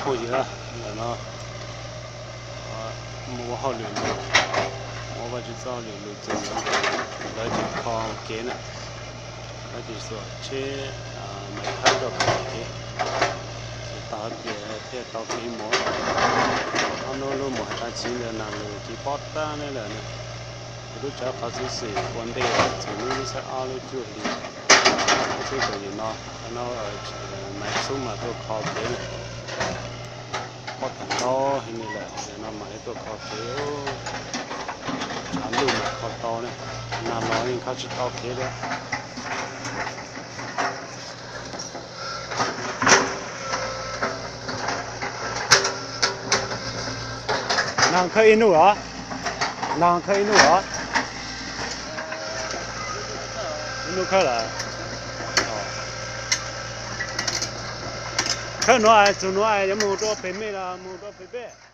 Yog ntawm no mus ua hauj lwm, ua Vajtswv txoj hauj lwm lug txug no, lawv tsis kho kev na, lawv tsis xuam tsheb Maiv Thaib tuaj kho kev, tsis tau hais tias thiaj tau kev mus. Ob hnub lub mus hais tag txiv ntawd nag lug tsis pob tab neb lawm na. Kuv tub tsav qhov xwm xwm ua ntej txug lub xab ob lub cuaj hli, lub xub tus yim no, no Maiv Xub mas tuaj kho kev na. Pob tag ntaub heev li lawm, no mam li tuaj kho kev. Tshav ntuj mas kho tau ne, nag los yeej kho tsis tau kev li. Nag khawb ib nub os, nag khawb ib nub os. Ib nub khawb lawm. Khawb nuav txug nuav yuav moog rua peg mej los moog rua peg peb.